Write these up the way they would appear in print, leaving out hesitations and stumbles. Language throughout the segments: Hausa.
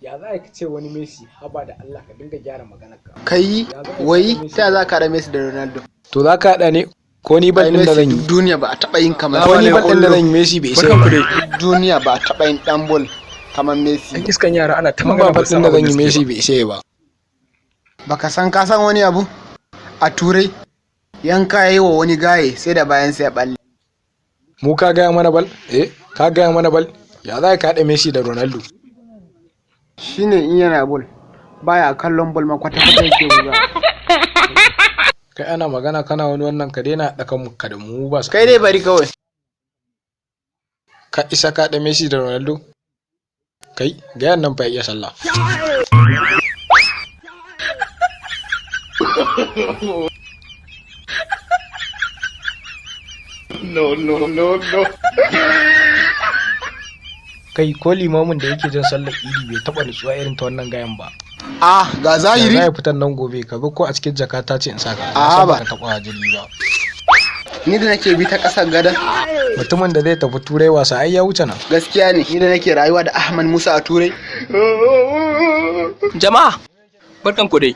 Ya za ka ce wani Messi? Haba da Allah, ka dinga gyara maganar ka. Kai wai ta za ka haɗa Messi da Ronaldo? To za ka haɗa ne ko ni bal Ai ɗin da Messi zan yi? duk duniya ba a taɓa yin kamar Ko ni bal ɗin da zan yi, Messi bai isa ba. Duk duniya ba a taɓa yin ɗan bol kamar Messi Yan ba. iskan yara ana ta In ba magana bal ba san ɗin da abin zan da yi, suke Messi ba. bai isa ba. Baka san ka san wani abu? A Turai yanka yayi wa wani gaye sai da bayan sa ya balle. Mu ka gaya mana bal? Eh, ka gaya mana bal? Ya za ka haɗa Messi da Ronaldo? Shine in yana bol baya kallon bol ma kwata kwata yake buga. Kai ana magana kana wani wannan, ka daina haɗa kanmu ka da mu ba su. Kai dai bari kawai. Ka isa ka haɗa Messi da Ronaldo? Kai, gayan nan fa ya iya sallah. No, no, no, no. Kai ko limamin da yake jan sallar Idi bai taɓa nutsuwa irin ta wannan gayan ba. Ah, ga Ya zahiri. za ya fitan nan gobe ka zo ko a cikin jakata ce in saka. Na A'a san ba. baka taɓa jini ba. Ni da nake bi ta ƙasar gada. Mutumin da zai tafi Turai wasa ai ya wuce nan. Gaskiya ne, ni da nake rayuwa da Ahmad Musa a Turai. Jama'a, barkan ku dai.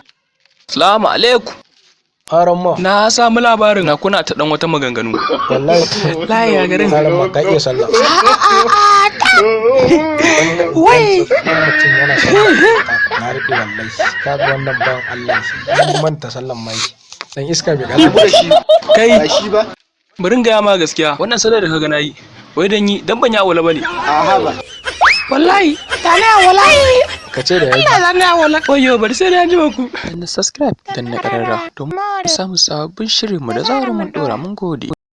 Salamu alaikum. Aron ma. Na samu labarin na kuna ta dan wata maganganu. Wallahi. Wallahi ya garin. Aron ma, ka iya sallah. Wai. Wannan mutum yana sallah. Na riƙe wallahi. Ka ga wannan bawan Allah shi. Mun manta sallan mai. Dan iska bai Rabu gane. da shi. Kai, Ba shi ba. bari in gaya ma gaskiya. Wannan sallar da ka ga nayi, wai dan yi dan ban yi awala bane. Aha ba. Wallahi. Ka ce da yaji. Wayyo, bari sai na ji ku. Danna subscribe, danna ƙararra domin samun sabbin shirinmu da zarar mun ɗora. Mun gode.